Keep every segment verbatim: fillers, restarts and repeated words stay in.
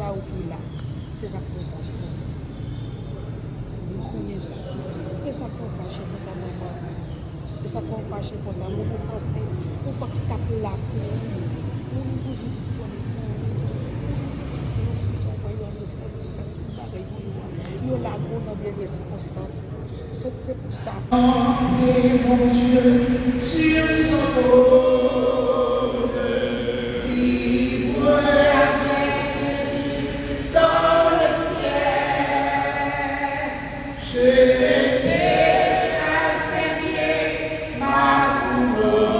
Sa ou ki la, se sa k fè w fache konsa. Ou konnen sa. E sa k fè w fache konsa, manman? E sa k fè w fache konsa? Moun ou panse, ou kwè ki t ap la pou ou. Moun ou toujou disponib pou ou. Moun ou toujou pou ou. Frè, sa w kwè yo inosan, yo fè tout bagay pou yo a. Yo lage w nan de resistans. Ou santi se pou sa. Anpil Bondye sur son trône, vivre avec Jésus dans le ciel. Je t'ai assigné ma couronne.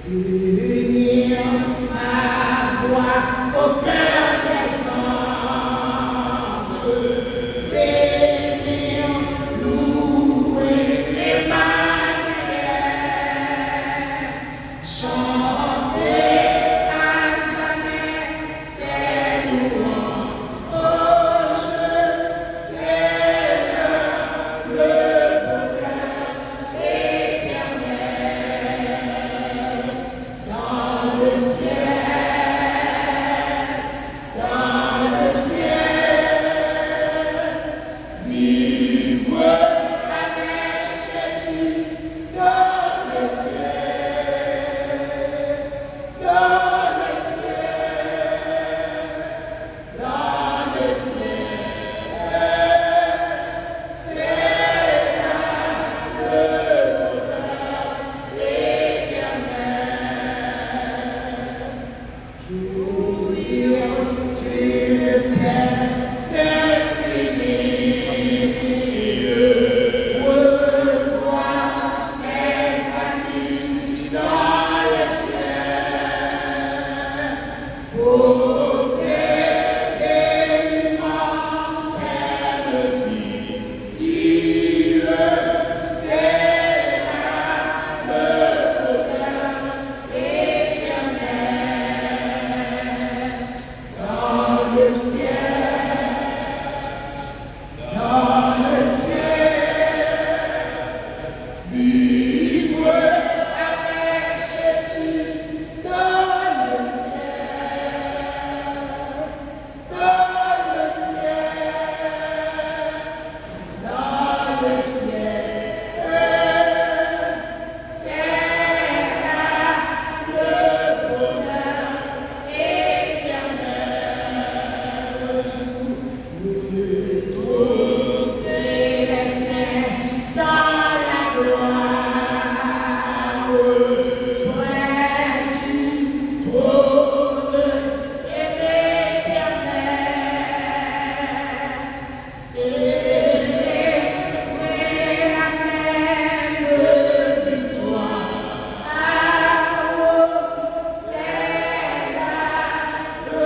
Unir ma voix au chœur des anges, bénir, louer Emmanuel, chanter à jamais ses louanges, Seigneur, le bonheur éternel. Dans le ciel, dans le ciel, vivre avec Jésus dans le ciel, dans le ciel. Dans le ciel, Seigneur, le bonheur éternel. Jouir d'une paix infinie, revoir mes amis dans le ciel. Posséder l'immortelle vie, vivre, c'est là le bonheur éternel. Dans le ciel, dans le ciel, vivre avec Jésus dans le ciel, dans le ciel, dans le ciel, c'est là le bonheur éternel. Retrouver les saints dans la gloire, près du trône de l'Éternel. Célébrer la même victoire. Ah, oh, c'est là le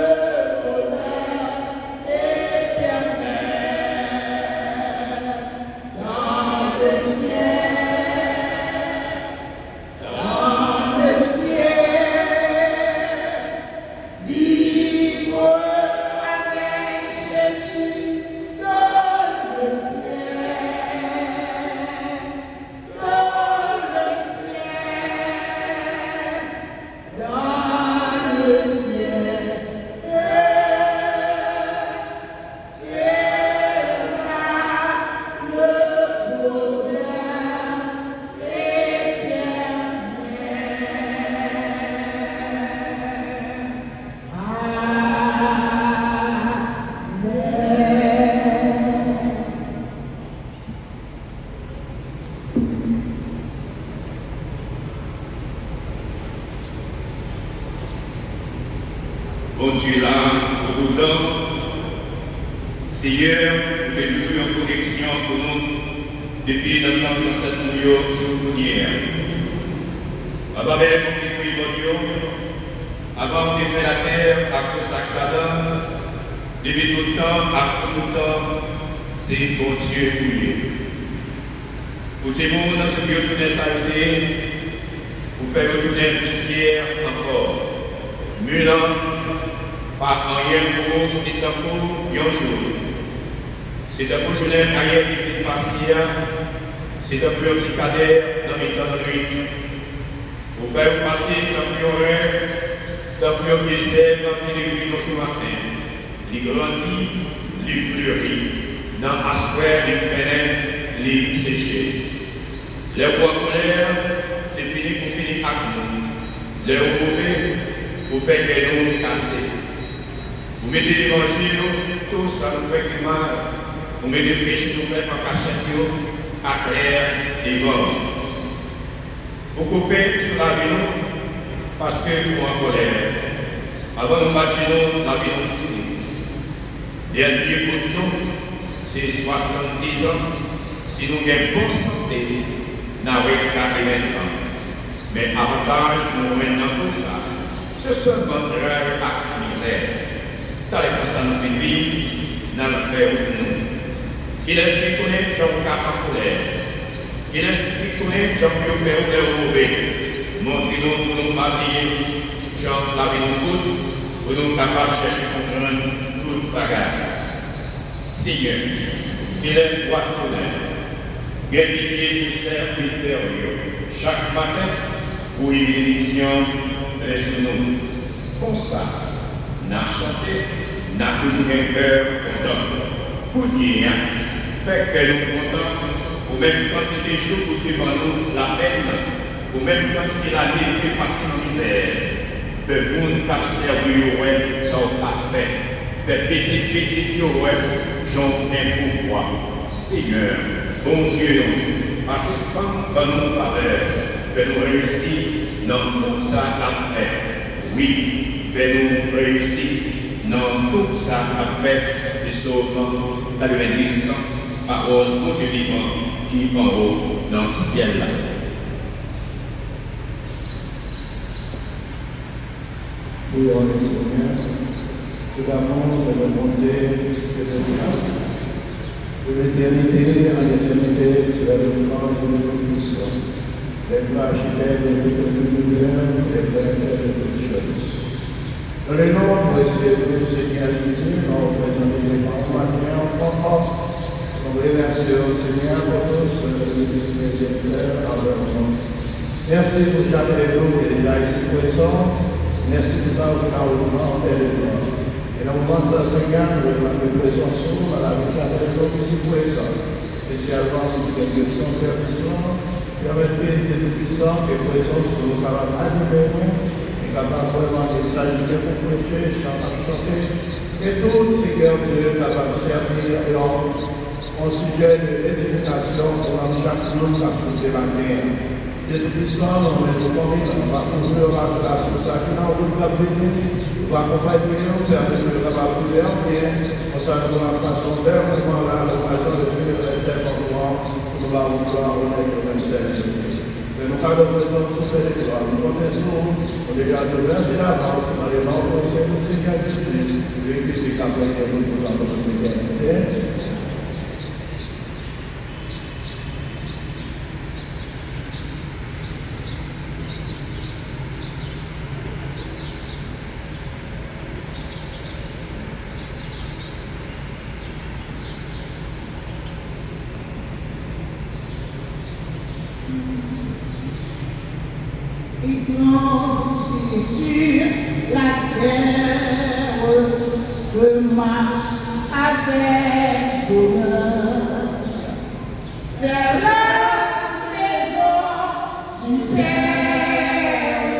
bonheur éternel. Dans le ciel, dans le ciel, vivre avec Jésus dans le ciel, dans le ciel, dans le ciel. C'est là le bonheur éternel. Amen. Bondye la pou toutan. Seyè, ou te toujou yon pwoteksyon pou nou Depi nan tan zansèt nou yo jouk kounye a. Anvan menm ou te kreye mond yo, anvan ou te fè latè ak tout sa k ladan l, depi tout tan ak pou tout tan, se Bondye ou ye. Ou di moun, se pou yo tounen sa yo te ye, ou fè yo tounen pousyè ankò. Mi lan pa anyen pou ou, se tankou yon jou. Se tankou jounen ayè ki fin pase a, se tankou yon ti kadè nan mitan nwit. Ou fè yo pase tankou yon rèv, tankou yon vye zèb ki leve yon jou maten. Li grandi, li fleri. Nan aswè, li fennen, li seche. Lè ou an kolè, se fini pou fini ak nou. Lè ou move, ou fè kè nou kase. Ou mete devan je nou tou sa nou fè ki mal. Ou mete peche nou fè an kachèt yo aklè devan ou. Ou koupe sou lavi nou paske ou an kolè. Anvan nou bat je nou, lavi nou fini. Dènye kout nou, se swasanndizan. Si nou gen bon sante, n a wè katreven tan. Men avantaj nou jwenn nan tou sa, se sèlman tray ak mizè. Talè konsa nou fin viv, n al fè wout nou. Kilès ki konnen jan w ka an kolè? Kilès ki konnen jan pou yo pè w lè w move? Montre nou pou nou pa bliye jan lavi nou kout, pou nou kapab chèche konprann tout bagay. Senyè, kilè w ap tounen? Gen pitye pou sèvitè w yo. Chak maten, voye benediksyon plen sou nou. Konsa, n a chante, n a toujou gen kè kontan. Kounye a, fè kè nou kontan, ou menm kantite jou ou te ban nou lapenn, ou menm kantite lane ou te pase nan mizè. Fè moun k ap sèvi yo wè sa w ap fè. Fè pitit pitit yo wè jan w gen pouvwa. Senyè, Bondye nou, pa sispann ban nou favè. Fè nou reyisi nan tout sa n ap fè. Wi, fè nou reyisi nan tout sa n ap fè. Psaume quatre-vingt-dix, pawòl Bondye vivan ki anwo nan syèl la. Prions le Seigneur. Tout d'amour, de bonté, de grâce. De l'éternité en éternité, tu es le grand Dieu Tout-Puissant. L'être architecte de tout l'univers, le prêtre de toutes choses. Dans le nom précieux du Seigneur Jésus, nous représentons devant vous matin en enfant. Nous remercions, Seigneur, pour tout ce que tu viens de faire envers nous. Mèsi pou chak de nou ki deja isi prezan. Mèsi pou sa ou fè nan wout lan, Pè de glwa. E nan moman sa, Senyè, nou reklame prezans ou nan lavi chak de nou ki isi prezan, espesyalman pou direksyon sèvis lan. Pèmèt ke Dye Toupisan ke prezans ou kapab anime nou, e kapab vrèman mesaj ou gen pou preche, chan k ap chante, ke tout, Senyè Dye, kapab sèvi yon yon sijè de edifikasyon pou nanm chak moun k ap koute maten an. Dye Toupisan, nou renmen nou fanmi, nou va kouvri yo pa gras ou sa ki nan wout k ap vini, nou va akonpanye yo, pèmèt yo kapab rive an byen, konsa nou ap pase yon bèl moman la, lokazyon de selebre sèmant ou an, pou nou ba ou glwa, onè e menm sèlite. Fè nou kado prezans ou, Pè de glwa, nou konte sou ou, nou deja di w mèsi davans, nan le non presyeu de Senyè Jezi, li ki viv, k ap règne pou tout tan, pou tout letènite. Étranger sur la terre, je marche avec bonheur vers la maison du Père,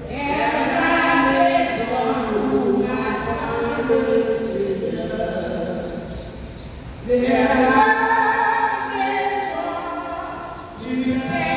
vers la maison où m'attend le Seigneur, vers la maison du Père.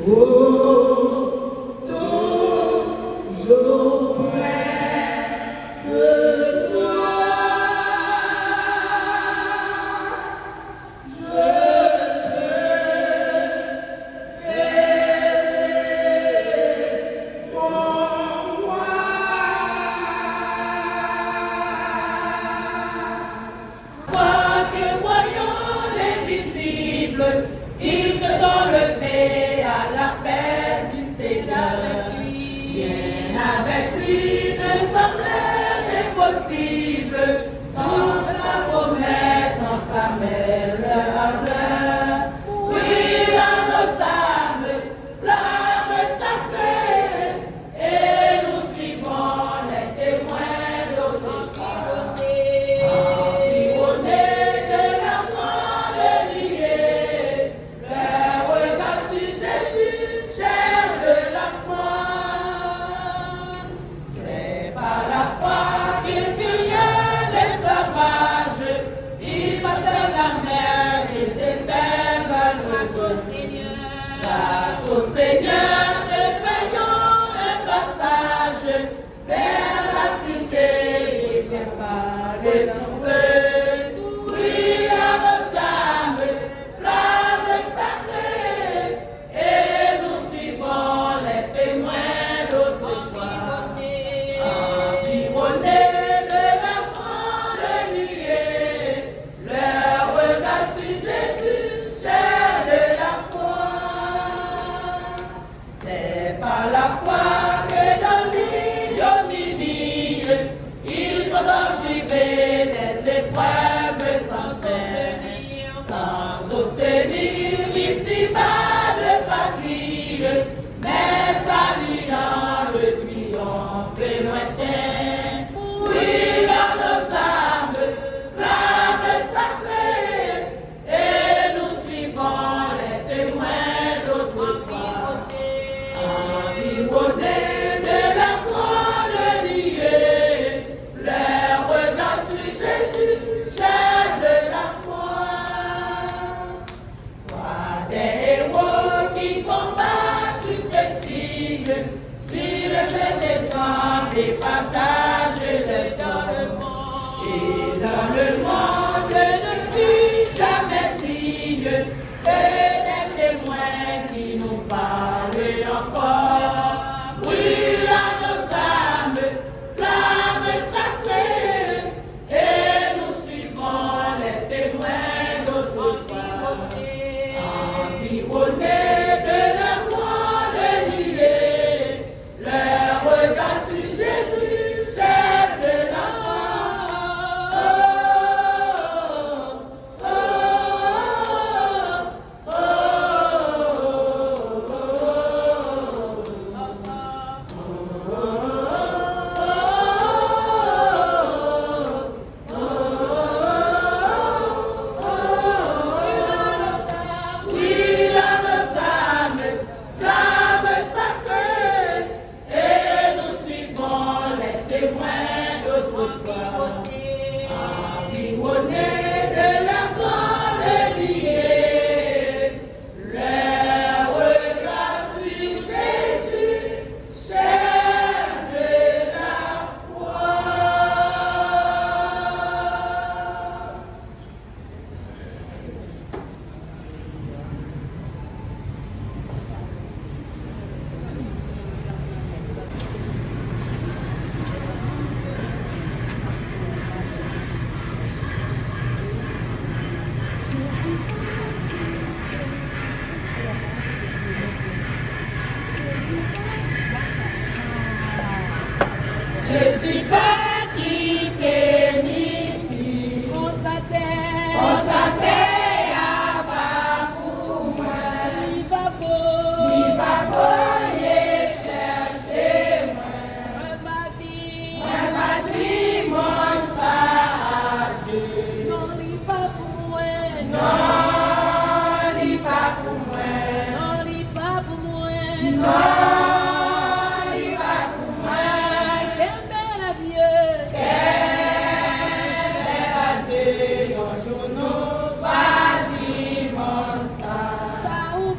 Oh, toujours près de toi, je te verrai, mon roi. Vois que voyons l'invisible, ils se sont levés à l'appel du Seigneur. Rien avec lui ne semble impossible, quand sa promesse enflamme leur ardeur. Oui, dans nos âmes, flamme sacrée, et nous suivons les témoins d'autrefois. Environnés de la grande nuée, leurs regards sur Jésus, chef de la foi. C'est par la foi qu'ils furent l'esclavage, ils passèrent la mer, ils étaient venus. Grâce au Seigneur, grâce au Seigneur, se créons un passage vers la cité, et prépare pour eux. Oui, à nos âmes, flamme sacrée, et nous suivons les témoins d'autrefois. Environnés de la grande nuée, leurs regards sur Jésus, chef de la foi. C'est par la foi que dans l'ignominie, ils ont enduré les épreuves sans faiblir, sans obtenir ici-bas de patrie, mais saluant le triomphe lointain. Oui, dans nos âmes, flamme sacrée, et nous suivons les témoins d'autrefois. Environnés de la grande nuée, leurs regards sur Jésus, chef de la foi. Soit des héros qui combattent sur ces cieux, suivent cet exemple et partagent leur sang. Et dans le monde ne fut jamais digne que des témoins qui nous parlent encore. Brûle à nos âmes, flamme sacrée, et nous suivons les témoins d'autrefois. Environnés de la grande nuée, leurs regards sur Jésus, chef de la foi. Oh, oh, oh, oh. Oui, dans nos âmes, flamme sacrée, et nous suivons les témoins d'autrefois. Environnés de la grande nuée, leurs regards sur Jésus, chef de la foi. Jezi pa kite m isi. Konsa tè, konsa tè a pa pou mwen. Li pa vo, li pa voye chèche mwen. Mwen pa di, mwen pa di mond sa adye. Non, li pa pou mwen. Non, li pa pou mwen. Non, li pa pou mwen. Non, li pa pou mwen. Kenbe Dye. Kenbe Dye, yon jou nou va di mond sa. Sa ou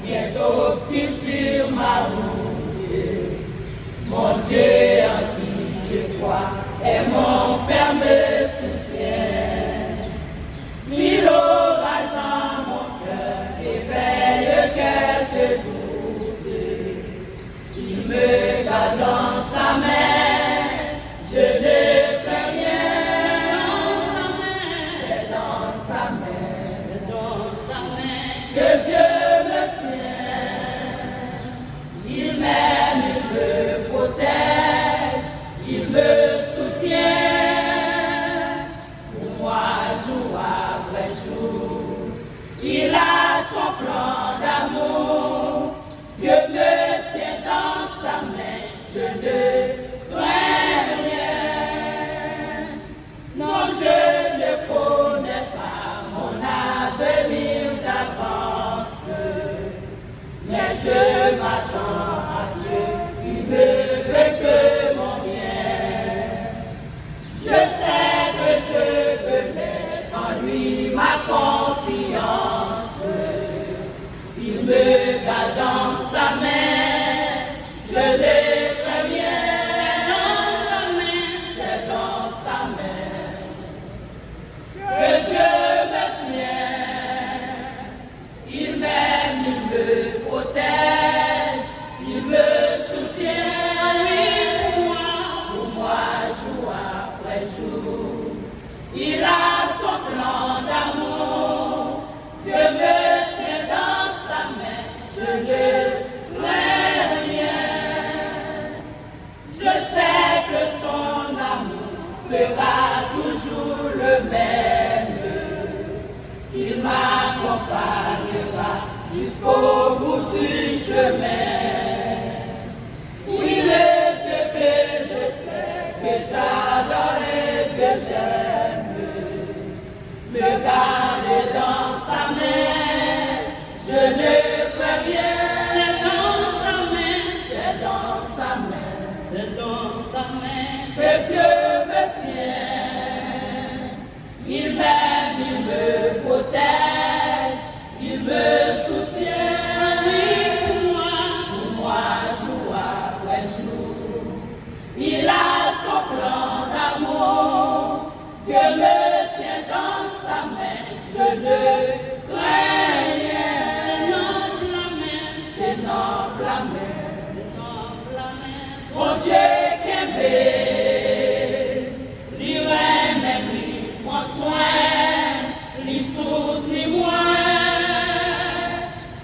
Bientôt je suis sur ma route. Mon Dieu en qui je crois est mon ferme soutien. Si l'orage en mon cœur éveille quelques doutes, il me garde dans sa main, je ne crains rien. C'est dans sa main, c'est dans sa main, c'est dans sa main que Dieu me tient. Il m'aime, il me protège, il me soutient. Pour moi, jour après jour, il a son plan d'amour. Dieu me tient dans sa main, je ne crains rien. Non, je ne connais pas mon avenir d'avance, mais je m'attends à Dieu qui ne veut que mon bien. Je sais que je peux mettre en lui ma confiance. Il me garde dans sa main, je ne crains rien. C'est dans sa main, c'est dans sa main que Dieu me tient. Il m'aime, il me protège, il me soutient. Oui, pour moi, pour moi, jour après jour, il a son plan d'amour. Dieu me tient dans sa main, je ne crains rien. Je sais que son amour sera toujours le même, qu'il m'accompagnera jusqu'au bout du chemin. Oui, le Dieu que je sers, que j'adore et que j'aime, me garde dans sa main, je ne crains rien. C'est dans sa main, c'est dans sa main, c'est dans sa main que Dieu me tient. Il m'aime, il me protège, il me soutient. Oui, pour moi, pour moi, jour après jour, il a son plan d'amour. Dieu me tient dans sa main, je ne crains rien. Se nan bra m, se nan bra m, se nan bra m. Bondye kenbe, li renmen m, li pran swen, li soutni mwen.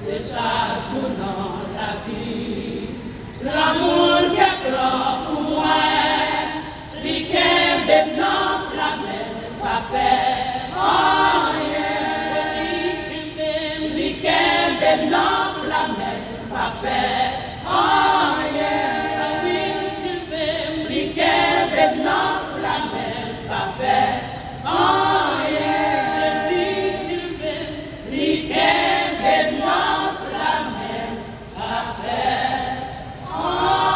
Se chak jou nan lavi, lanmou l fè plan pou mwen. Li kenbe m nan bra m, m pa pè anyen. Li kenbe m, li kenbe m nan bra m, m pa pè anyen. Li kenbe m, li kenbe m nan bra m, m pa pè anyen. Jezi kenbe m, li kenbe m nan bra m, m pa pè anyen.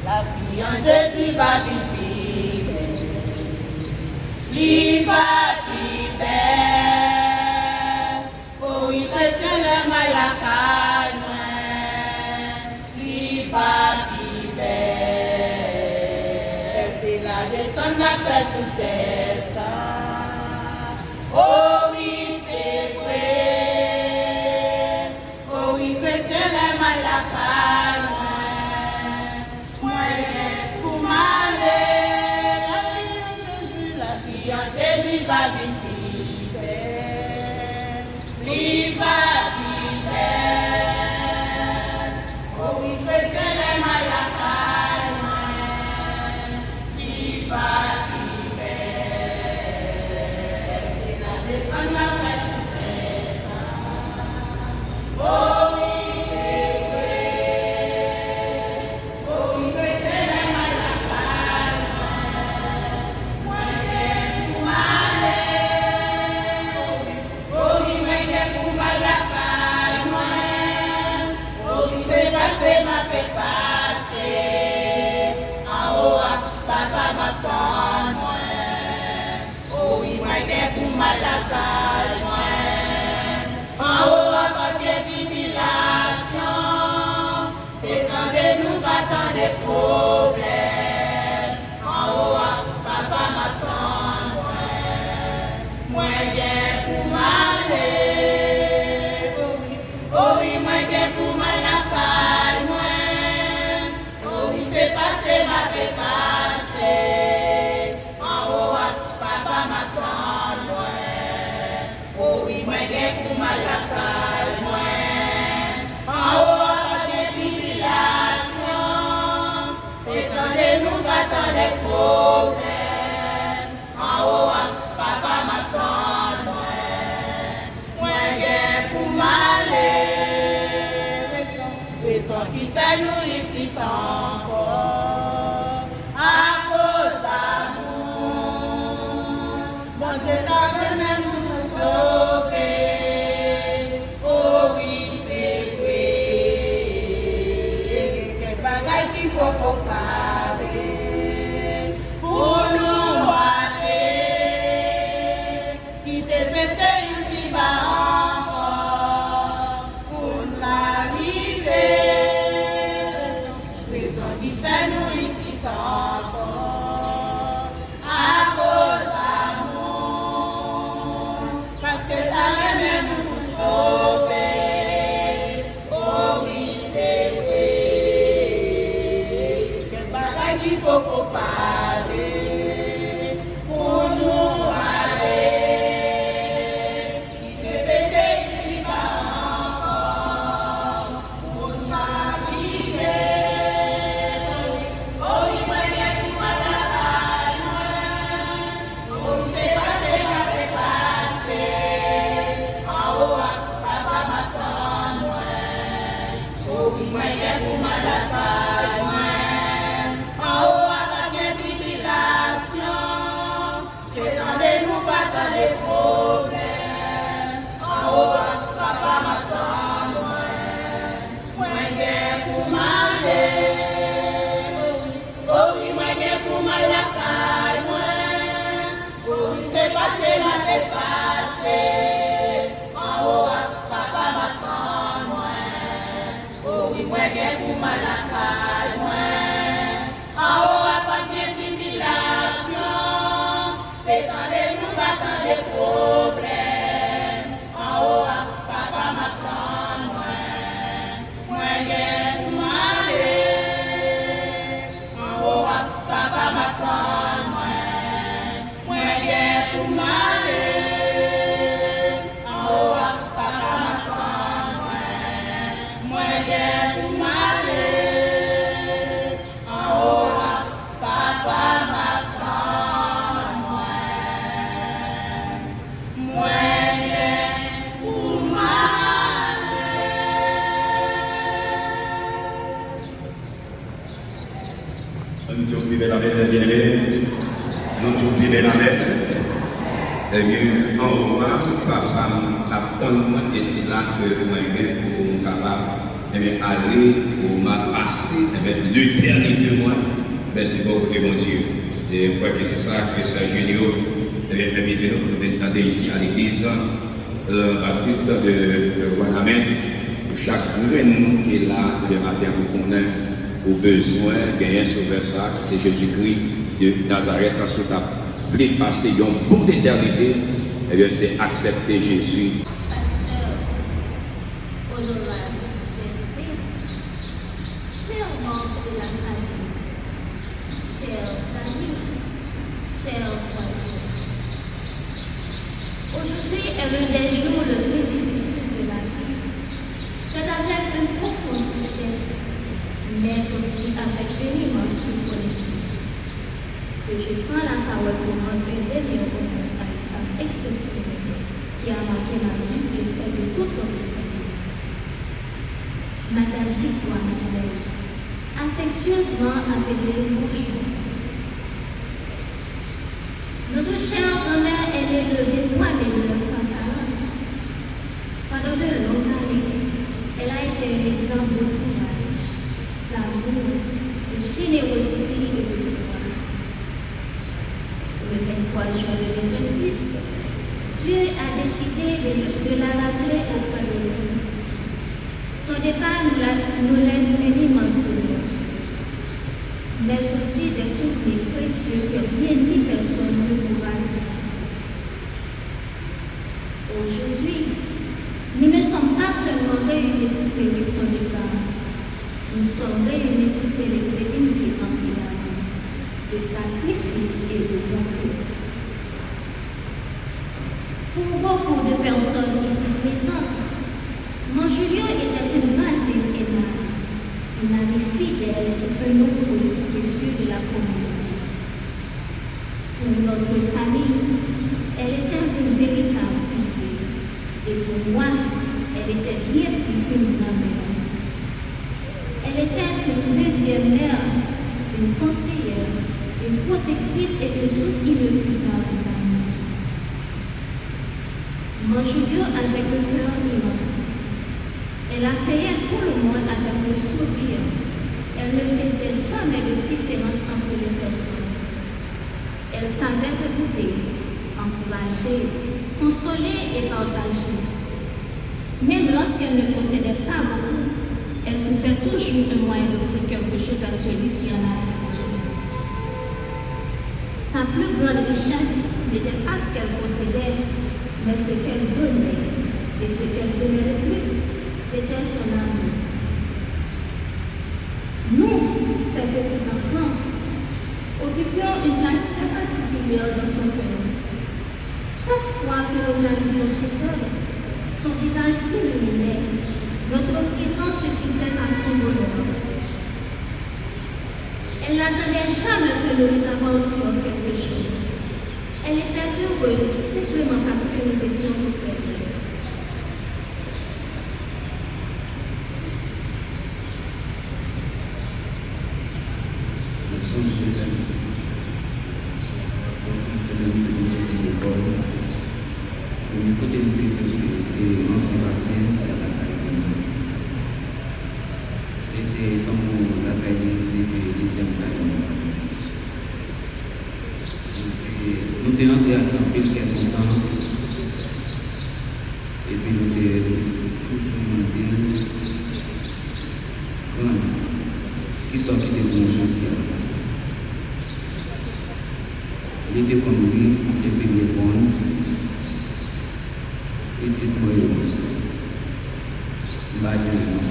Lavi an Jezi va vin pi bèl. Li va pi bèl. O wi, kretyen, lè m al lakay mwen, li va pi bèl. Se la desann n ap fè sou tè sa. O wi, se vre. O wi, kretyen, lè m al lakay mwen, mwen gen pou m ale. Tande pwoblèm anwo a, papa m ap tann mwen. Mwen gen pou m ale. Rezon, rezon ki fè nou isit ankò, akoz amou. Bondye ta renmen nou, nou sove. O wi, se vre. Gen kèk bagay ki poko pare pou nou ale. Kite peche isiba ankò pou n ka rive. Rezon, rezon ki fè nou isit ankò, akoz amou. Paske l ta renmen nou pou n sove. O wi, se vre. Kèk bagay ki poko pare pou nou ale. Kite peche isiba ankò pou n ka rive. O wi, mwen gen pou m al lakay mwen. O wi, se pase m ape pase. Anwo a, papa m ap tann mwen. O wi, mwen gen pou m al lakay mwen. Anwo a, pa gen tribilasyon. Se tande nou pa tande pwoblèm. Anwo a, papa m ap tann mwen. Mwen gen pou m ale. O wi, o wi, mwen gen pou m al lakay mwen. O wi, se pase m ape pase. Anwo a, papa m ap tann mwen. O wi, mwen gen pou m al lakay mwen. Anwo a, p ap gen tribilasyon. Se tande nou pa tande pwoblèm. Anwo a, papa m ap tann mwen. Mwen gen pou m ale. Anwo a, papa m ap tann mwen. Mwen gen pou m ale. Anwo a, papa m ap tann mwen. Mwen gen pou m ale. Anwo a, papa m ap tann mwen. Mwen gen pou m ale. Ann di yon pi bèl amèn, byeneme. Ann di yon pi bèl amèn. Ebyen, anwo a, papa m ap tann mwen, e se la ke mwen menm, pou m kapab, ebyen, ale, pou m al pase, ebyen, letènite mwen, ebyen, se bò kote Bondye. E m kwè ke se sa ke sè Jenny, ebyen, envite nou pou nou vin tande isi a legliz. euh, Baptiste de, de Wanament, pou chak grenn moun ki la, ebyen, maten an, ou konnen ou bezwen genyen Sovè sa, ki se Jezikri de Nazarèt, si w ta vle pase yon bout etènite, ebyen, se aksepte Jezi. Pasteur, honorable invités, chers membres de la famille, chers amis, chers voisins, aujourd'hui est l'un des jours les plus difficiles de ma vie. C'est avec une profonde tristesse, mais aussi avec une immense reconnaissance que je prends la parole pour rendre un dernier hommage à une femme exceptionnelle qui a marqué ma vie et celle de toute notre famille. Madame Victoire Marcel, affectueusement appelée Bonjour. Notre chère grand-mère est née le vingt-trois mai mille neuf cent quarante. Pendant de longues années, elle a été un exemple de courage, d'amour, de générosité et d'espoir. Le vingt-trois juin deux mille vingt-six, Dieu a décidé de, de la rappeler auprès de lui. Son départ nous, la- nous laisse une immense douleur, mais aussi des souvenirs précieux que rien ni personne ne pourra effacer. Aujourd'hui, nous ne sommes pas seulement réunis pour pleurer son départ, nous sommes réunis pour célébrer une vie remplie d'amour, de sacrifice et de bonté. Pour beaucoup de personnes ici présentes, Mère Julien était une voisine aimable, une amie fidèle et un homme politique précieux de la communauté. notre famille, elle était une véritable pilier. Et pour moi, elle était bien plus qu'une grand-mère. Elle était une deuxième mère, une conseillère, une protectrice et une source inépuisable d'amour. Manjoubyò avait un cœur immense. Elle accueillait tout le monde avec le sourire. Elle ne faisait jamais de différence entre les personnes. Elle savait écouter, encourager, consoler et partager. Même lorsqu'elle ne possédait pas beaucoup, elle trouvait toujours un moyen d'offrir quelque chose à celui qui en avait besoin. Sa plus grande richesse n'était pas ce qu'elle possédait, mais ce qu'elle donnait. Et ce qu'elle donnait le plus, c'était son amour. Nous, ses petits-enfants, occupions une place très particulière dans son cœur. Chaque fois que nous arrivions chez elle, son visage s'illuminait, notre présence suffisait à son bonheur. Elle n'attendait jamais que nous lui apportions quelque chose. Elle était heureuse simplement parce que nous étions auprès d'elle. Mwen sonje lè m, mwen sonje lè m te konn soti lekòl. Premye kote m te fè, e, anvi pase, se lakay grann mwen. Se te tankou lakay li, se te dezyèm kay mwen. Nou te, nou te antre ak anpil kè kontan, epi nou te toujou mande l, "Grann, kisa w kite pou mwen jodi a?" Li te konn ri, epi l reponn, "Pitit mwen yo, m pa gen non."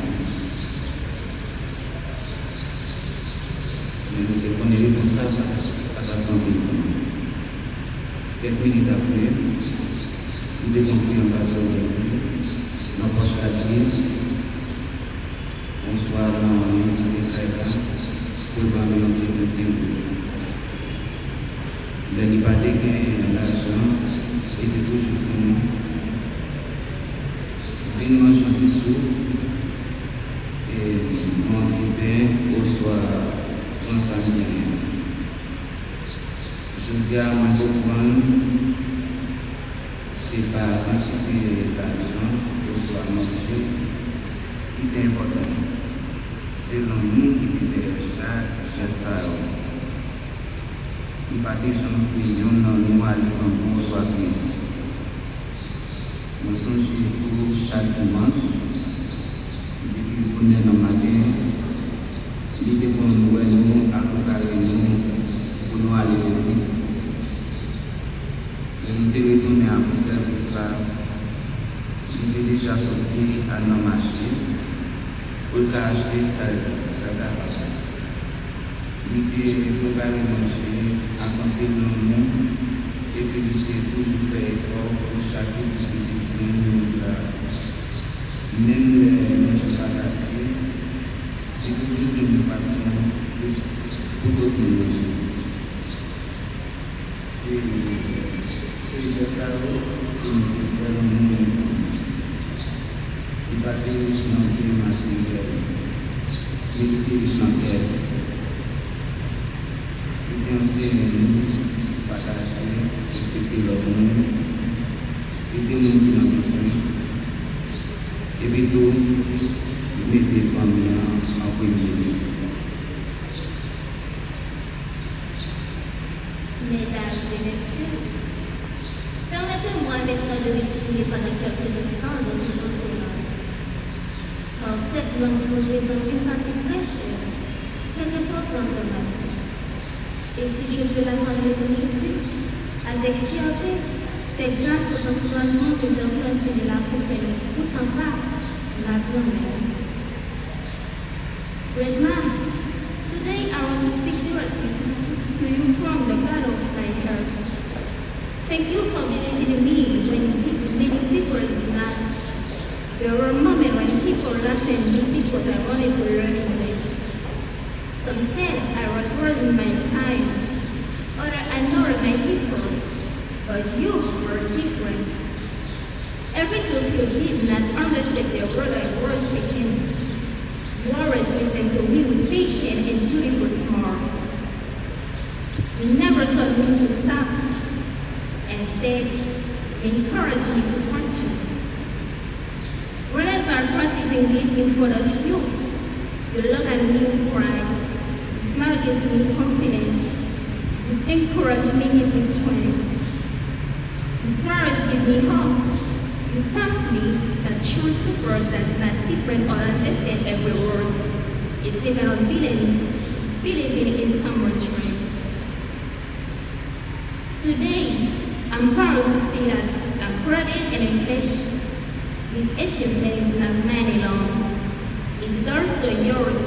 Men nou te konnen repons sa pa, pa t ap fè anpil tan. Kèk minit apre, m te konn fouye anba zòrèy li, nan pòch rad li, oswa nan yon ti pil kay la, pou l ban m yon ti ven senk goud. Lè li pa te gen lajan, li te toujou di m, "Vin manje yon ti soup, e, yon ti pen, oswa pran sa m genyen." Jodi a, mwen konprann se pa kantite lajan oswa manje ki te enpòtan. Se lanmou ki te dèyè chak jès sa yo. Li pa te janm vle yonn nan nou ale grangou oswa tris. Mwen sonje tou chak dimanch, depi bonè nan maten, li te konn wè nou ap prepare nou pou nou ale legliz. Lè nou te retounen apre sèvis la, li te deja soti al nan mache pou l ka achte sa, sa l kapab. Li te prepare manje ak anpil lanmou, epi li te toujou fè efò pou chak pitit pitit jwenn yon pla. Menm lè manje pa t ase, li toujou jwenn yon fason pou, pou tout moun manje. Se, se jès sa yo ki montre fè lanmou yon fanmi. Li pa te rich nan byen materyèl, men li te rich nan kè. Li te anseye nou pataje, respekte lòt moun, ede moun ki nan bezwen, epi tou mete fanmi an an premye lye. Mesdames et messieurs, permettez-moi maintenant de m'exprimer pendant quelques instants dans une autre langue. Car cette langue représente une partie très chère, très importante dans ma vie. Et si je peux la parler aujourd'hui, avec fierté, c'est grâce aux encouragements d'une personne qui ne la comprenait pourtant pas, ma grand-mère. Grandma, today I want to speak directly to, to you from the bottom of my heart. Thank you for believing in me when pe-, many people did not. There were moments when people laughed at me because I wanted to learn English. Some said I was wasting my time. Others ignored my effort. You were different. Even though you did not understand the word I was speaking, you always listened to me with patient and beautiful smile. You never told me to stop. Instead, you encouraged me to continue. Whenever I practice English in front of you, you look at me with pride. You smile, give me confidence. You encourage me, give me strength. You prayers give me hope. You taught me that true support does not depend on understand every word. It depends on believing, believing in someone's dream. Today, I'm proud to say that I'm proud in English. This achievement is not mine alone. It's also yours.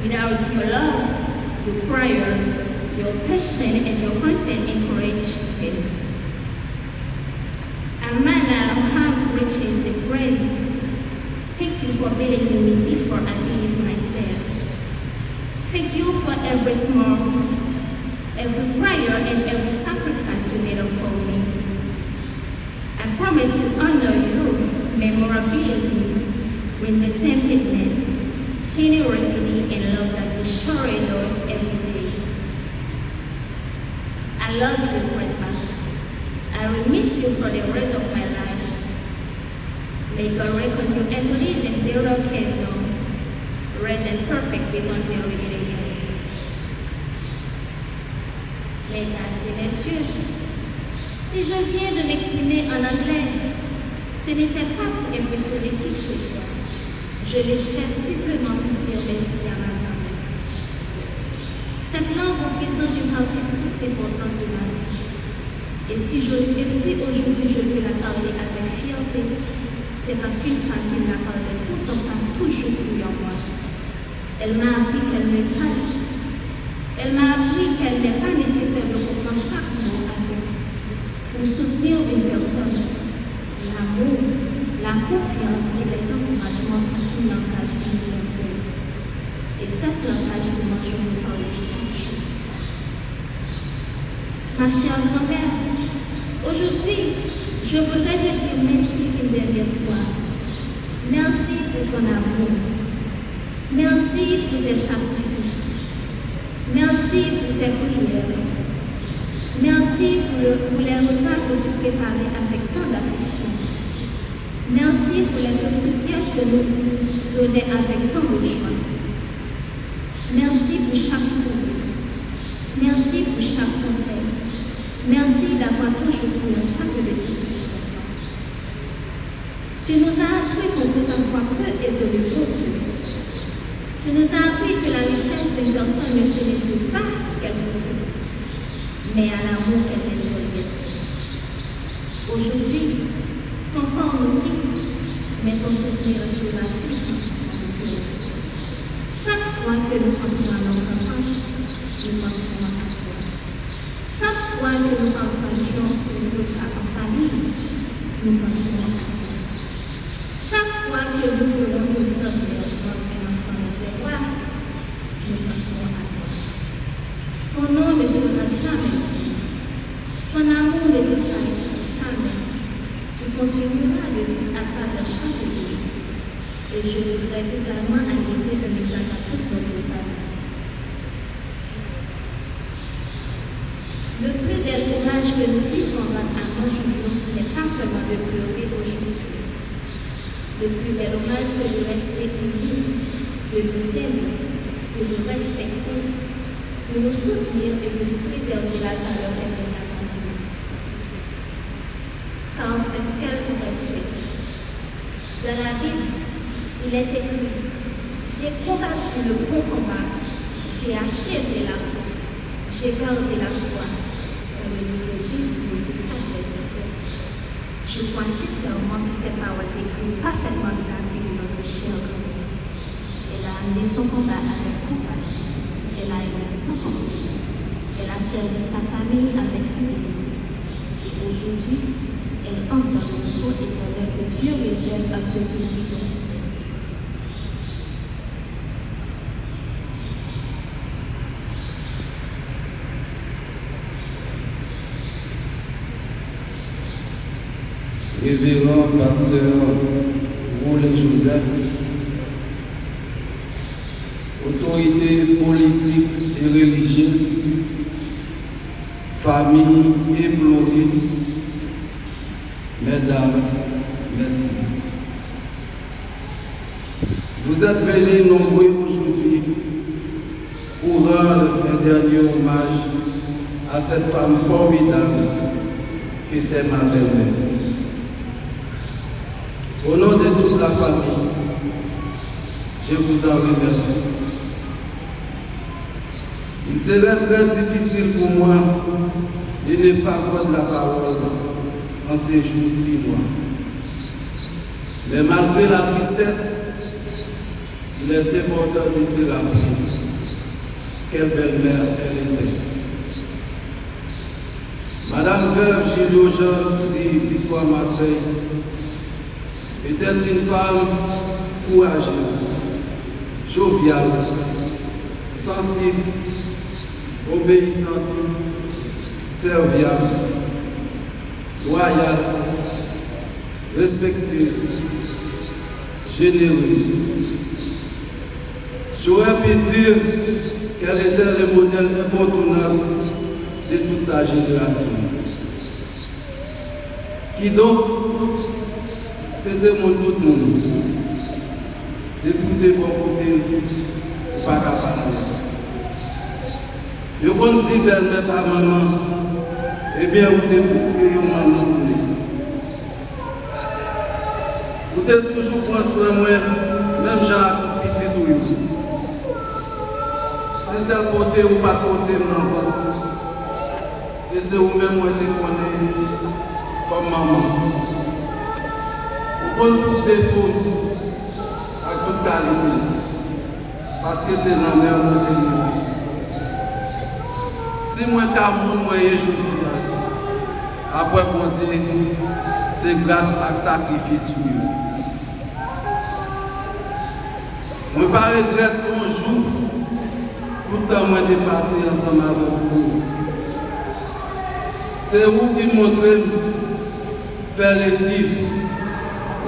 Without your love, your prayers, your passion, and your constant encouragement, I might not have reached the brand. Thank you for believing me before I believe myself. Thank you for every smile, every prayer, and every sacrifice you made for me. I promise to honor your memorability with the same kindness, generosity, and love that you shower us every day. I love you, Grandpa. I will miss you for the rest of my life. May God reckon you entries in their kingdom. Rest in perfect peace until we meet again. Mesdames et messieurs, si je viens de m'exprimer en anglais, ce n'était pas pour impressionner qui que ce soit. Je l'ai fait simplement pour dire merci à ma grand-mère. Cette langue représente une partie très importante de ma vie. Et si je, et si aujourd'hui je peux la parler avec fierté, c'est parce qu'une femme qui ne la parlait pourtant pas toujours crut en moi. Elle m'a appris qu'elle n'est pas, elle m'a appris qu'elle n'est pas nécessaire de comprendre chaque mot avec, pour soutenir une personne. L'amour, la confiance et les encouragements sont un langage universel. Et c'est ce langage que moi je veux parler chaque jour. Ma chère grand-mère, aujourd'hui, je voudrais te dire merci une dernière fois. Merci pour ton amour. Merci pour tes sacrifices. Merci pour tes prières. Merci pour le, pour les repas que tu préparais avec tant d'affection. Merci pour les petites pièces que nous donnais avec tant de joie. Merci pour chaque sourire. Merci pour chaque conseil. Merci d'avoir toujours cru en chacun de tes petits-enfants. Tu nous as appris qu'on peut avoir peu et donner beaucoup. Tu nous as appris que la richesse d'une personne ne se mesure pas à ce qu'elle possède, mais à l'amour qu'elle laisse derrière elle. Aujourd'hui, ton corps nous quitte, mais ton souvenir restera vivant dans nos cœurs. Chaque fois que nous pensons à notre enfance, nous pensons à toi. Chaque fois que nous partageons un repas en famille, nous pensons à toi. Chaque fois que nous verrons une grand-mère prendre un enfant dans ses bras, nous pensons à toi. Ton nom ne sera jamais oublié. Ton amour ne disparaîtra jamais. Tu continueras de vivre à travers chaque jour. Et je voudrais également adresser un message à toute notre famille. Le plus bel hommage que nous puissions rendre à nos journaux n'est pas seulement de pleurer aujourd'hui. Le plus bel hommage, c'est de rester unis, de nous aimer, de nous respecter, de nous soutenir et de nous préserver la valeur qu'elle nous a transmise. Car c'est ce qu'elle aurait souhaité. Dans la Bible, il est écrit, j'ai combattu le bon combat, j'ai achevé la course, j'ai gardé la foi. Dans le livre de Tite, quatre, verset sept. Je crois sincèrement que ces paroles décrivent parfaitement la vie de notre chère grand-mère. Elle a amené son combat avec courage. Elle a aimé sans compter. Elle a servi sa famille avec fidélité. Et aujourd'hui, elle entend le repos éternel que Dieu réserve à ceux qui lui sont fidèles. Reveran Pastè Rollin Joseph, otorite politik e relijyez, fanmi eplore, medam, mèsi. Vous êtes venus nombreux aujourd'hui pour rendre un dernier hommage à cette femme formidable qu'était ma belle-mère. Au nom de toute la famille, je vous en remercie. Il serait très difficile pour moi de ne pas prendre la parole en ces jours si noirs. Mais malgré la tristesse, il est important de se rappeler quelle belle-mère elle était. Madame veuve Julio Jean dit Victoire Marseille était une femme courageuse, joviale, sensible, obéissante, serviable, loyale, respectueuse, généreuse. J'aurais pu dire qu'elle était le modèle incontournable de toute sa génération. Kidonk, se te moun tout moun. Depi w te bò kote l, ou pa ka pa alèz. Yo konn di bèlmè pa manman, ebyen ou te plis ke yon manman pou li. Ou te toujou pran swen mwen, menm jan ak tout pitit ou yo. Se sèl kote ou pa t pote m nan vant, e se ou menm mwen te konnen kòm manman. Ou konn tout defo m ak tout kalite m. Paske se nan men w mwen te leve. Si mwen ka moun mwen ye jodi a, apre Bondye, se gras ak sakrifis ou yo. Mwen pa regrèt yon jou pou tan mwen te pase ansanm avèk ou yo. Se ou ki montre m fè lesiv,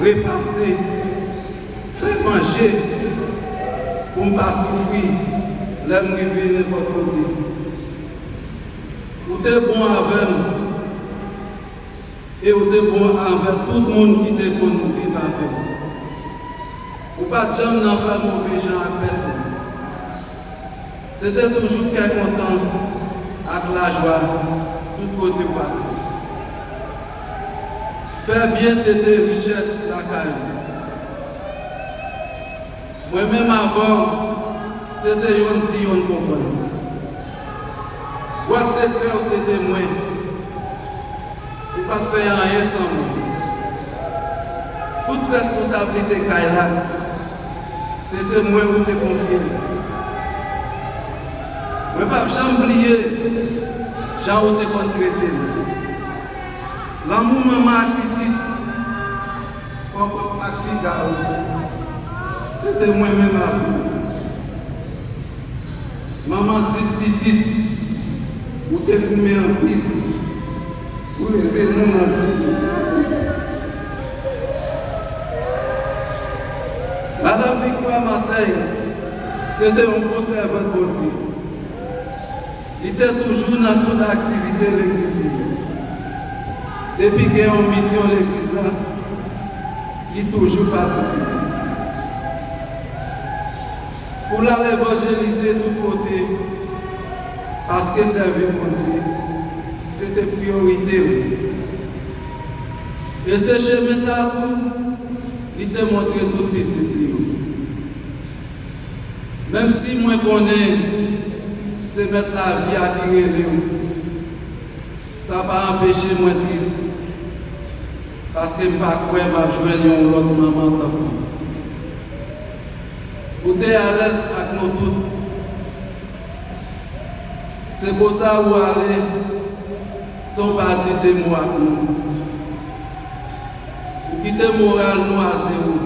repase, fè manje pou m pa soufri lè m rive nenpòt kote. Ou te bon avè m, e ou te bon avè tout moun ki te konn viv avè m. Ou pa t janm nan fè move jan ak pèsonn. Se te toujou kè kontan ak lajwa tout kote w pase. Fè byen se te richès lakay ou. Mwen menm avè w, se te yonn di yonn konprann. Bwat sekrè w se te mwen. Ou pa t fè anyen san mwen. Tout responsablite kay la, se te mwen ou te konfye l. Mwen p ap janm bliye jan ou te konn trete m. Lanmou manman ak pitit, kòkòt ak figa w, se te mwen menm avè w. Manman dis pitit, ou te goumen anpil pou leve nou nan diyite ak respè. Madanm Victoire Marseille, se te yon gwo sèvant Bondye. Li te toujou nan tout aktivite legliz li yo. Depi gen yon misyon legliz la, li toujou patisipe. Pou l al evanjelize tout kote, paske sèvi Bondye, se te priyorite l. E se chemen sa a tou, li te montre tout pitit li yo. Menm si mwen konnen se Mèt lavi a ki rele w, sa pa anpeche mwen tris, paske m pa kwè m ap jwenn yon lòt manman tankou w. Ou te alèz ak nou tout. Se konsa ou ale, san w pa di de mo ak nou. Ou kite moral nou a zewo.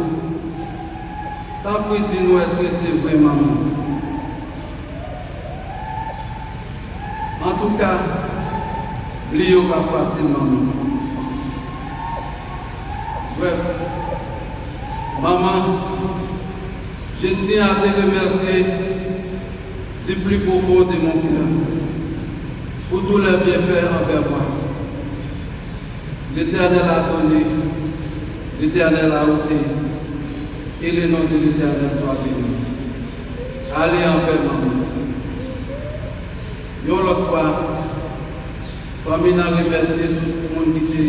Tanpri di nou èske se vre manman. Antouka, bliye w p ap fasil manman. Maman, je tiens à te remercier du plus profond de mon cœur pour tous les bienfaits envers moi. L'Éternel a donné, l'Éternel a ôté, et le nom de l'Éternel soit béni. Allez en paix, maman. Yon lòt fwa, fanmi nan remèsye tout moun ki te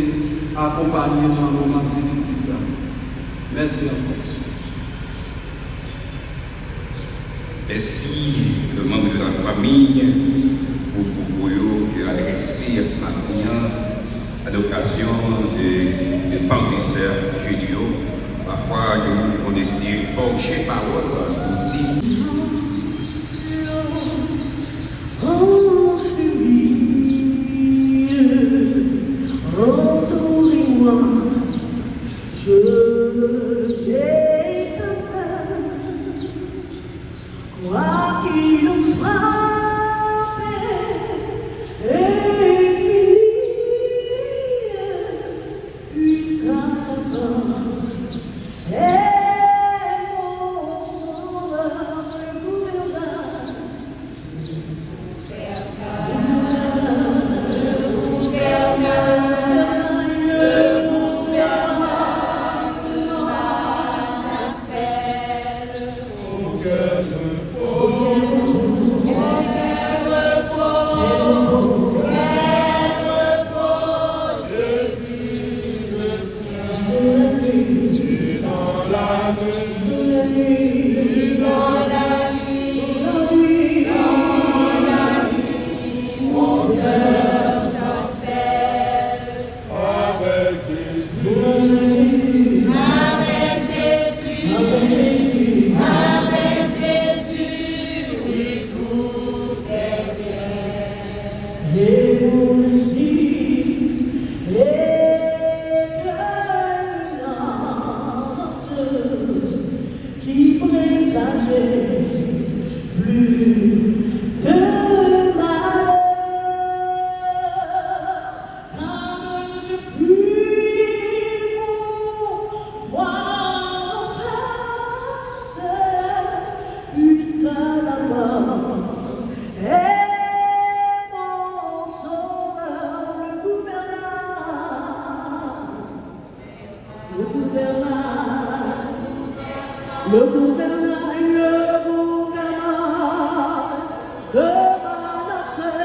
akonpanye nou nan moman difisil sa. Mèsi ankò. Mèsi, le membre de la famille, pou pwopo yo ke adrese ak fanmi an à l'occasion de, de Pam de Sè Julio. Pafwa, gen moun ki konn eseye fòje pawòl pou di. En furie, entourez-moi, je n'ai pas peur. Quoi qu'il en soit, est fini, puisqu'à la mort est mon sauveur, le gouvernail. Et vous aussi, éclairance qui présage plus de malheur, car je puis vous voir en face, puisqu'à la mort est mon sauveur, le gouvernail. Le gouvernail, le gouvernail, le gouvernail de Manassé.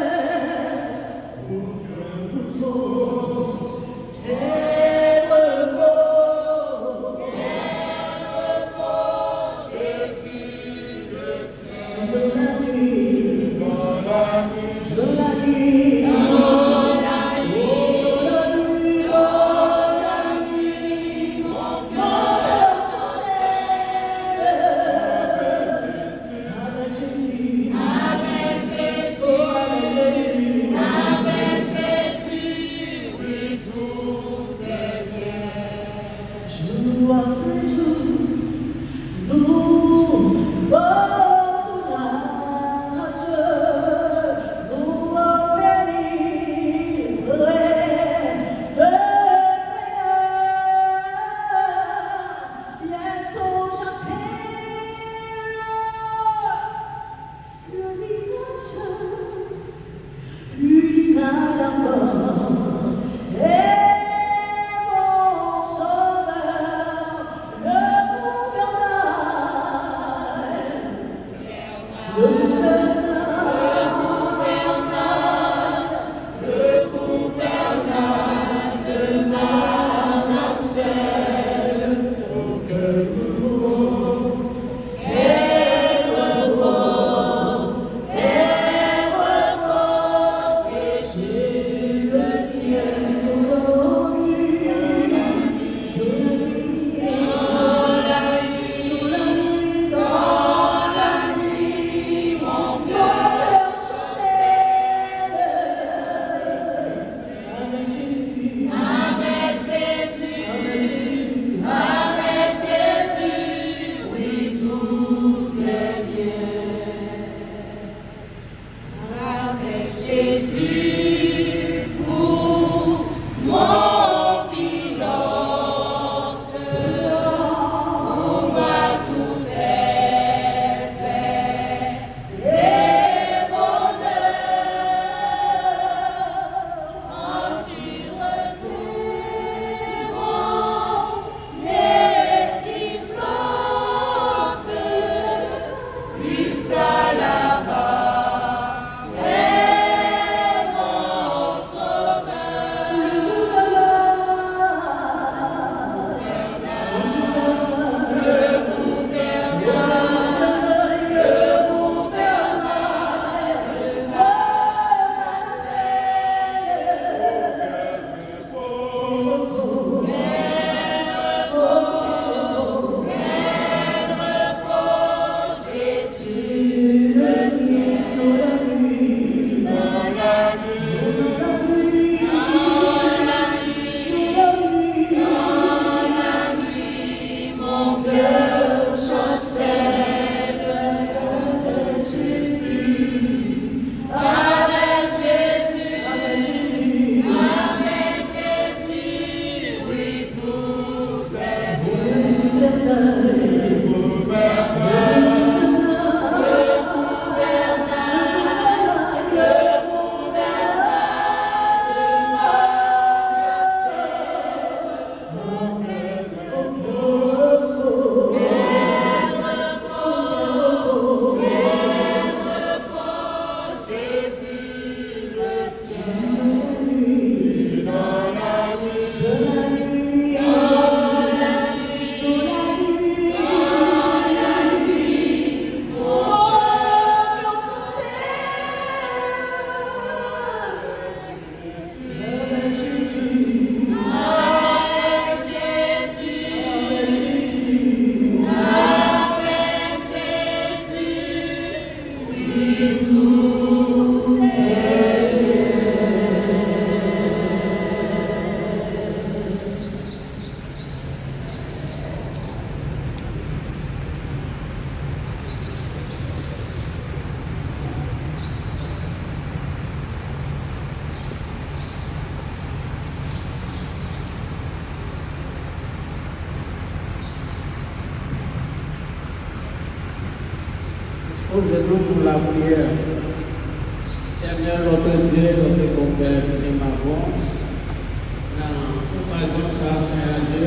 Pour que nous trouvions repos, repos, Jésus le Jou apre jou, nou fò kouraj, nou oberi prè de Seyè, byento chante Puisqu'à la mort est mon sauveur, le gouvernail, le gouvernail, le gouvernail de Manassé, auquel nous louons. Avèk Jezi, avèk Jezi, avèk Jezi, wi, tout est bien. Avèk Jezi pou mwen pi lòt. Poze nou pou lapriyè. Éternel, notre Dieu, notre bon Père, je t'aime avant. Nan okazyon sa a, Senyè Dye,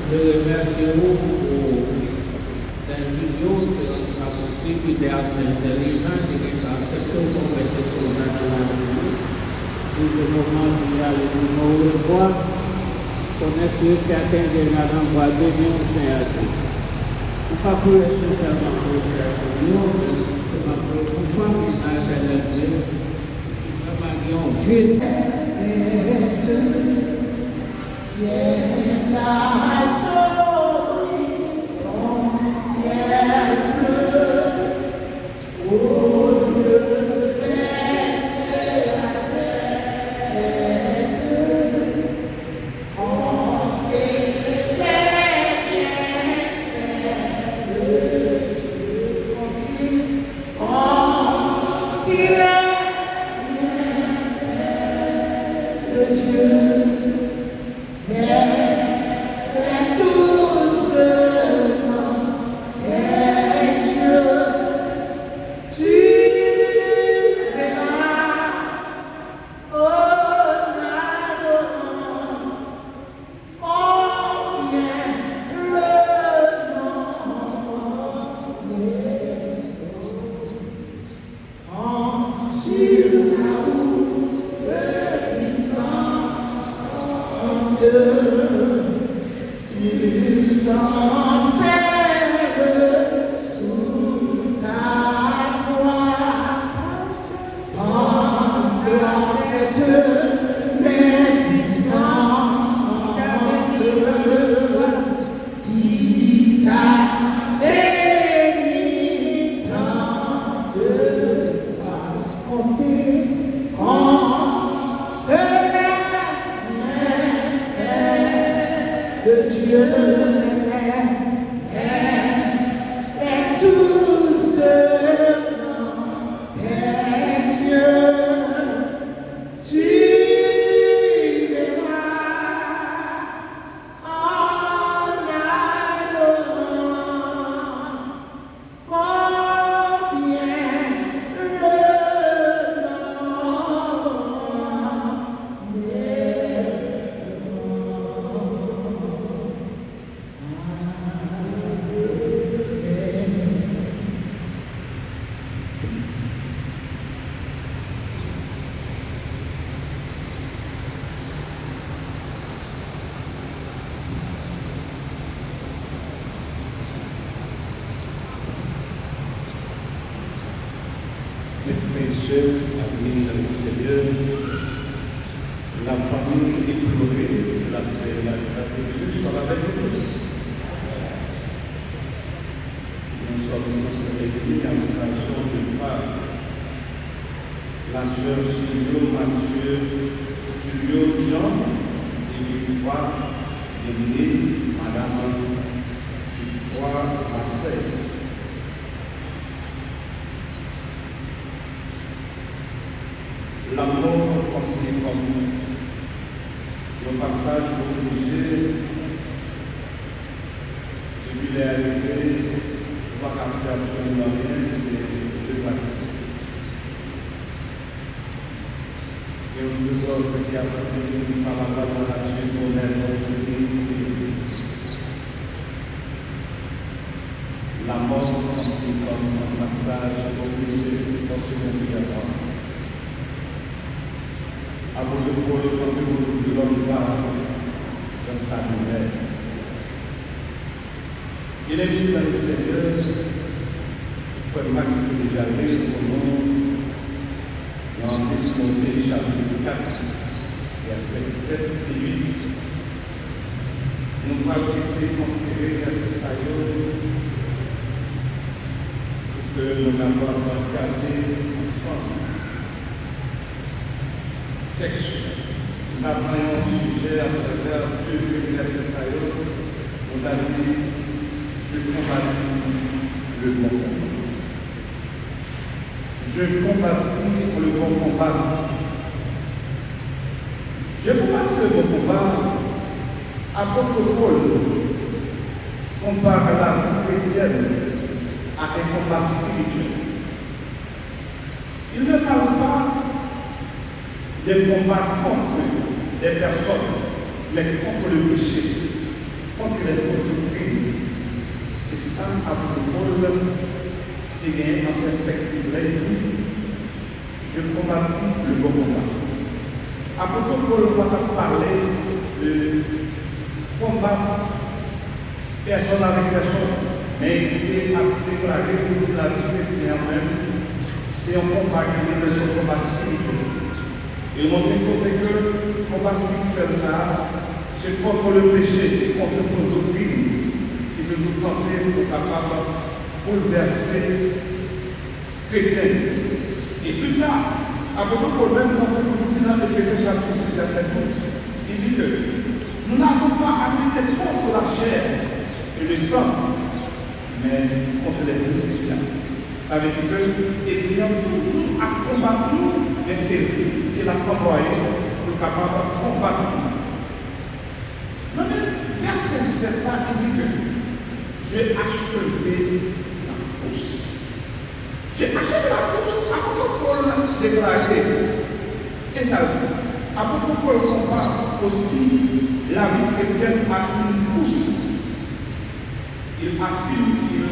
nou remèsye ou pou Frè Julio, ki rann sa posib, lidè Aksè Entèlijan, ki gen pou aksepte w kòm Mèt e Sovè nan lavi nou. Pou le moman, nou ale nou nan orevwa. Konnen si yo sèten deja nan bwa de men w, Senyè Dye. Nou pa priye sou sèlman pou Frè Julio, men nou jisteman priye pou fanmi nan, Etènèl Dye, ki vrèman gen yon vid. Mes frères et sœurs, amis dans le Seigneur, la famille éplorée de la, de la, de la Jésus soit avec nous tous. Nous sommes tous réunis à l'occasion de Pâques. La sœur Julio Mathieu, Julio Jean et Victoire Denis, Madame Victoire Marseille. Lanmò konsidere kòm yon pasaj oblije. Depi lè a rive, nou pa ka fè absoliman anyen, se deplase. Gen yon filozòf ki avanse, ki di, pa la loi de la nature qu'on est, on devient. Lanmò konsidere kòm yon pasaj oblije, fòseman obligatwa. Apot Pòl kanpe pou l di, l'homme va dans sa demeure. Byeneme nan le Senyè, frè Max te deja li pou nou nan de Timote chapit kat, vèsè sèt e uit. Nou pral eseye konsidere vèsè sa yo pou ke nou kapab gade ansanm. Tèks yo. Si n ta pran yon sijè atravè de vèsè sa yo, nou ta di, Je combattis le bon combat. Je combattis le bon combat. Je combattis le bon combat. Apot Pòl konpare lavi kretyèn à un combat spirituel. Il ne parle pas d'un combat contre des personnes, mais contre le péché, contre les fausses doctrines. Se sa apot Pòl te genyen an pèspektiv lè l di, Je combattis le bon combat. Apot Pòl pa t ap pale de konba pèsonn avèk pèsonn, men li te ap deklare pou di lavi kretyen an menm, se yon konba ke li rele se yon konba espirityèl. E l montre kote ke konba espirityèl sa a, se kont le peche e kont fo doktrin ki toujou tante pou kapab boulvèse kretyen yo. E pita, apot Pòl menm nan pou di nan Efezyen chapit sis vèsè douz, li di ke nous n'avons pas à lutter contre la chair et le sang, mais contre les vis du diable. Sa vle di ke ènmi an toujou ap konbat nou, men se vis ke l ap anplwaye pou l kapab konbat nou. Nan men vèsè sèt la, li di ke, Je achevé la course. Je achevé la course, apot Pòl deklare. E sa l di, apot Pòl konpare osi lavi kretyèn a yon kous. Il affirme qu'il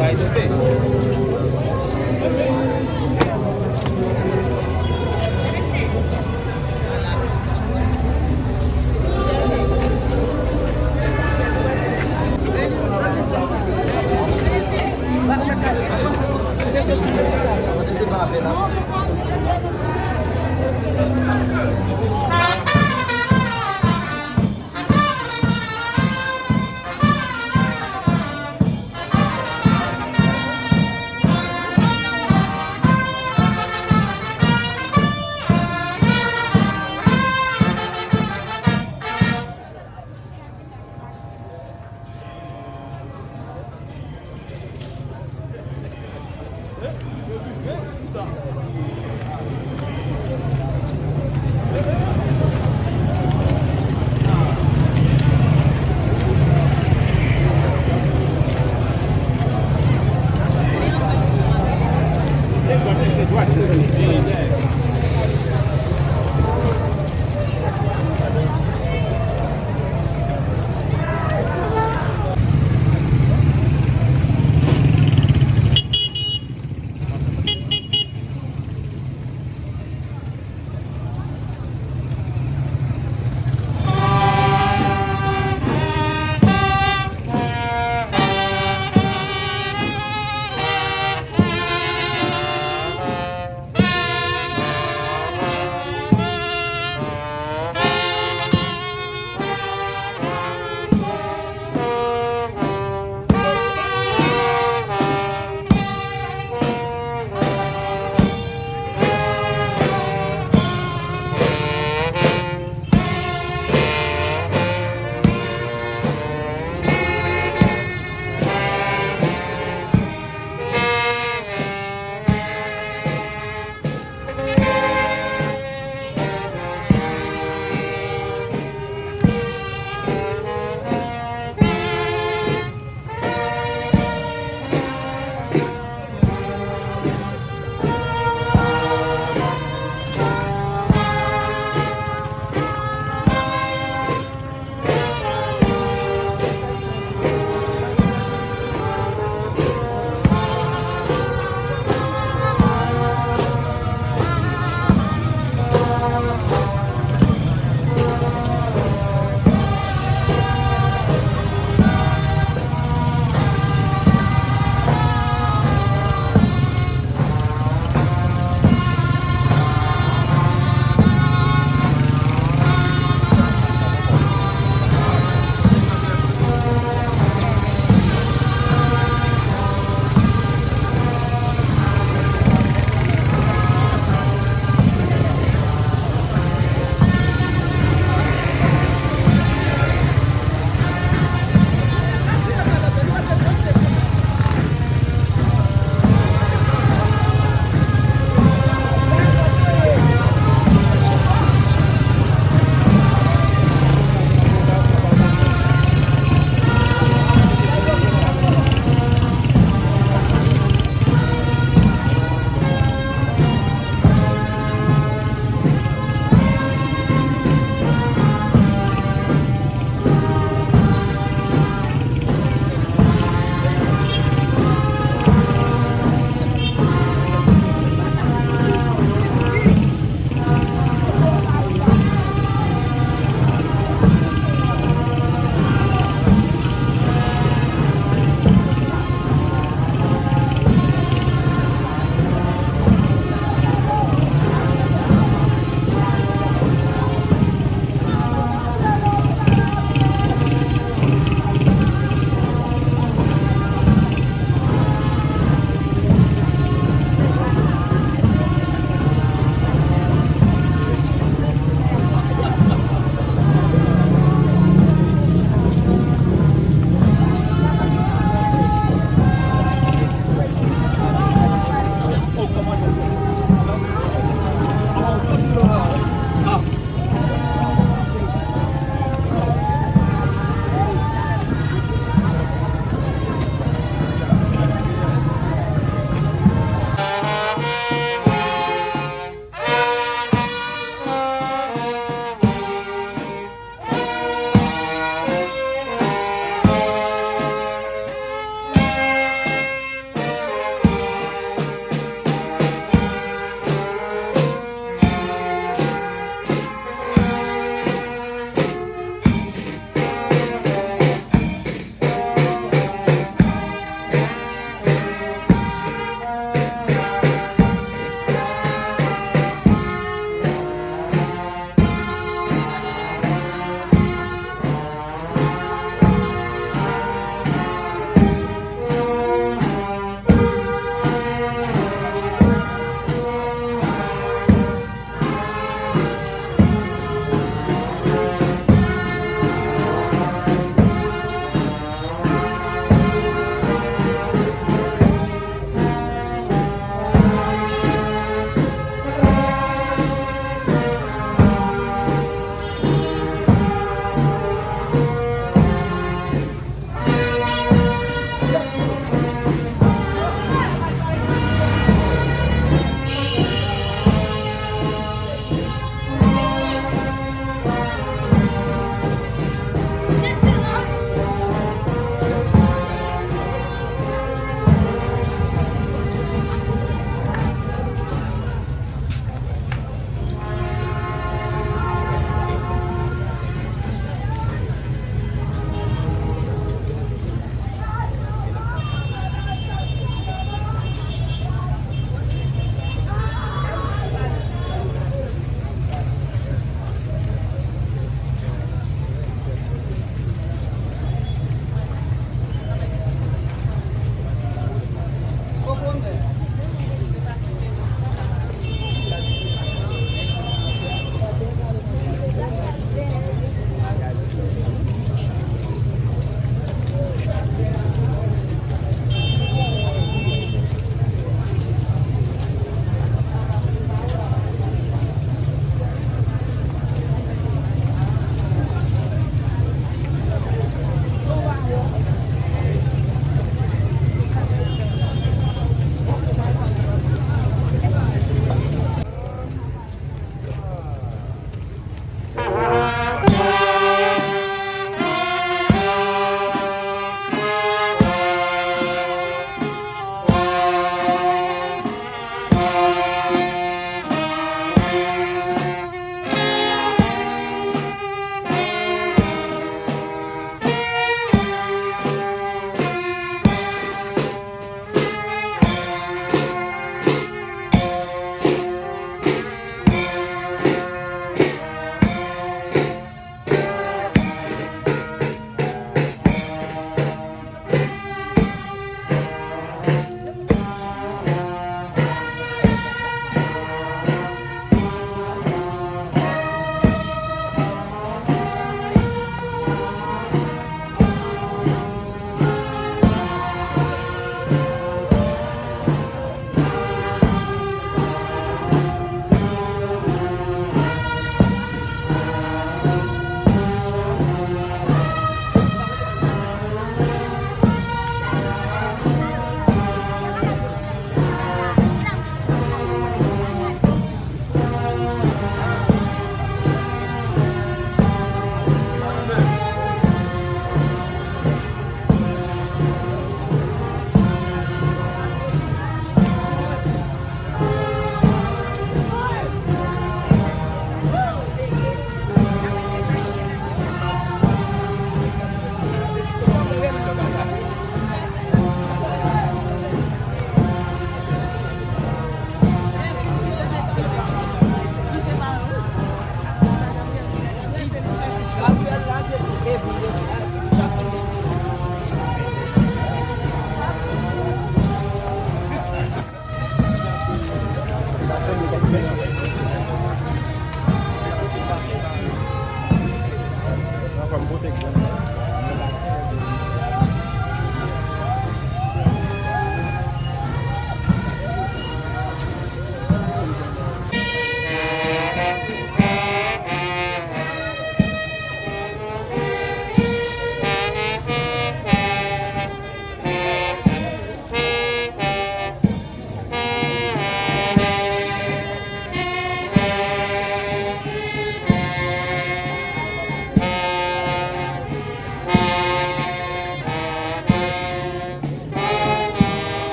Sa e dope.